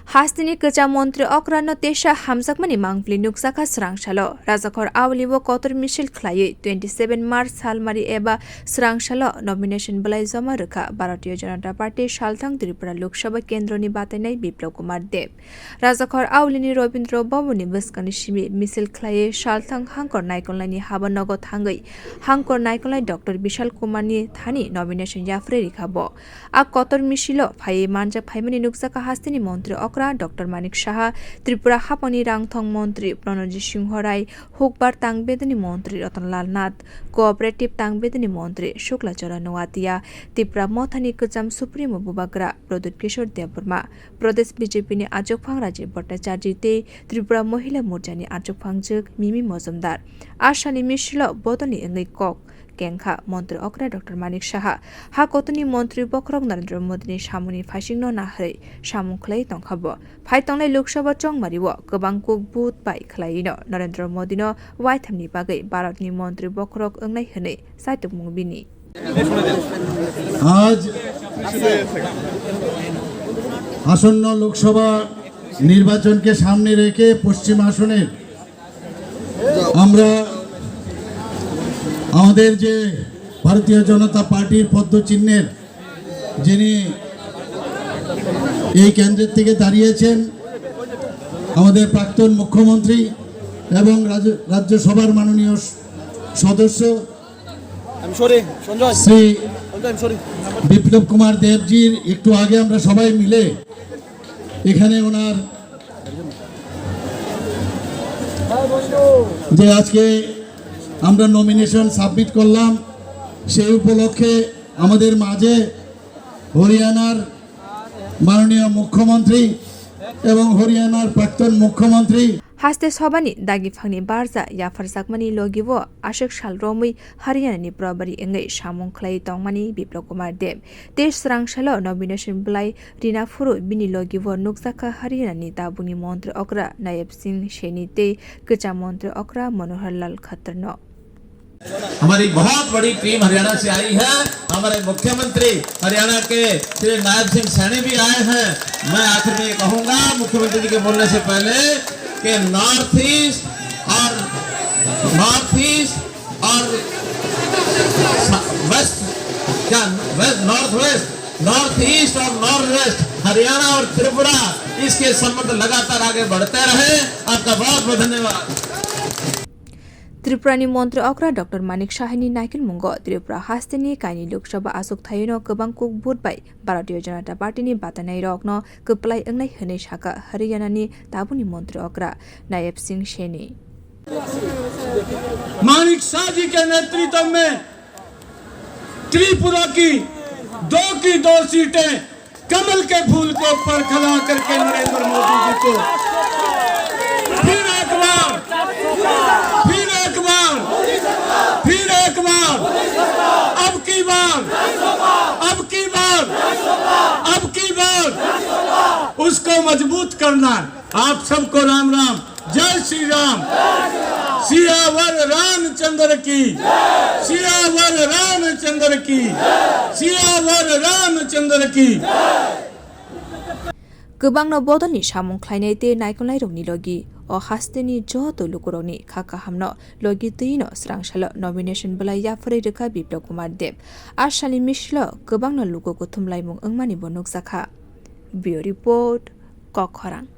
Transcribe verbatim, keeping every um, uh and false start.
Hasteni kwcham montri okrano teisa hamjakmani mangpili nukjakha swrangsalo. Rajakhor Auli o kotor misil khwlaiwi twenty seven March salmari eba swrangsalo nomination bwlai joma rwkha Bharatiya Janata Party salthang Tripura Lok Sabha kendroni batainai Biplab Kumar Deb. Rajakhor Aulini Rabindra Bhavanni bwskangni simi misil khwlaiwi salthang hangkor naikolnaini haba nogo thangwi hangkor naikolnai Doctor Bishal Kumarni thani nomination yapharwi rikha bo. A kotor misilo phaiwi manjak phaimani nukjakha hasteni montri okra Doctor Manik Saha, Tripura haphangni rangthong montri Pranojit Singho Rai, hukbar tangbedani montri Ratan Lal Nath, cooperative tangbedani montri Shukla Charan Noatia, Tipra mothani kwcham supremo bubagra Pradyut Kishore Debbarma, Pradesh B J P ni achukphang Rajiv Bhattacharjee tei Tripura Mohila Morchani achukphangjwk Mimi Mojumdar. A salni misilo bodolni wngwi kok kengkha montri okra Doctor Manik Saha. Ha kotorni montri bokhorok Narendra Modini samungni phaisingno naharwi samung khwlai tongkha bo. Phai tongnai Lok Sabha chongmario kwbang kuk vote bai khwlaiwino Narendra Modino waithamni bagwi Bharatni montri bokhorok wngnai hwnwi saitokmung bini. আজ আসন্ন লোকসভা নির্বাচনকে সামনে রেখে পশ্চিম আসনের আমরা আমাদের যে ভারতীয় জনতা পার্টির পদ্মচিহ্নের যিনি এই কেন্দ্রের থেকে দাঁড়িয়েছেন, আমাদের প্রাক্তন মুখ্যমন্ত্রী এবং রাজ্য-, রাজ্যসভার মাননীয় স-, সদস্য আমি সরি, সঞ্জয়। শ্রী সঞ্জয়, আমি সরি। বিপ্লব কুমার দেবজির একটু আগে আমরা সবাই মিলে এখানে ওনার যে আজকে আমরা নমিনেশন সাবমিট করলাম, সেই উপলক্ষে আমাদের মাঝে হরিয়ানার মাননীয় মুখ্যমন্ত্রী এবং হরিয়ানার প্রাক্তন মুখ্যমন্ত্রী Haste sobani dagiphangni barja yapharjakmani logi o aswk sal romwi Haryanani probari wngwi samung khlaiwi tongmani Biplab Kumar Deb. Tei swrangsalo nomination bwlai rina phuru bini logi o nukjakha Haryanani tabukni montri okra Nayab Singh Saini tei kwcham montri okra Manohar Lal Khattar no. हमारी बहुत बड़ी टीम हरियाणा से आई है। हमारे मुख्यमंत्री हरियाणा के श्री नायब सिंह सैनी भी आए हैं। मैं आखिर में ये कहूंगा मुख्यमंत्री जी के बोलने से पहले कि नॉर्थ ईस्ट और, नॉर्थ ईस्ट और स-, वेस्ट, क्या west, north west, north east और नॉर्थ वेस्ट, हरियाणा और त्रिपुरा, इसके संबंध लगातार आगे बढ़ते रहे। आपका बहुत बहुत धन्यवाद। Tripurani montri okra Doctor Manik Sahani naikolmungo Tripura hasteni kaini Lok Sabha achukthayuno kwbang kuk vote bai Bharatiya Janata Partyni batanairokno kwplai wngnai hwnwi sakha Haryanani tabukni montri okra Nayab Singh Saini. Manik शाह जी के नेतृत्व में त्रिपुरा की दो की दो सीटें कमल के फूल को ऊपर खड़ा करके नरेंद्र मोदी जी को फिर एक बार, फिर एक बार, फिर एक बार, अब की बार, अब की बार, अब की बार उसको मजबूत करना है। आप सबको राम राम, जय श्री राम। सियावर रामचंद्र की, सियावर रामचंद्र की, सियावर रामचंद्र की। Kwbangno bodolni samung khlainai tei naikolnairokni logi o hasteni joto lukurokni kha kahamno logi twino swrangsalo nomination bwlai yapharwi rwkha Biplab Kumar Deb. A salni misilo kwbangno luku kuthum laimung wngmani bo nukjakha. Bureau Report, Kokkhorang.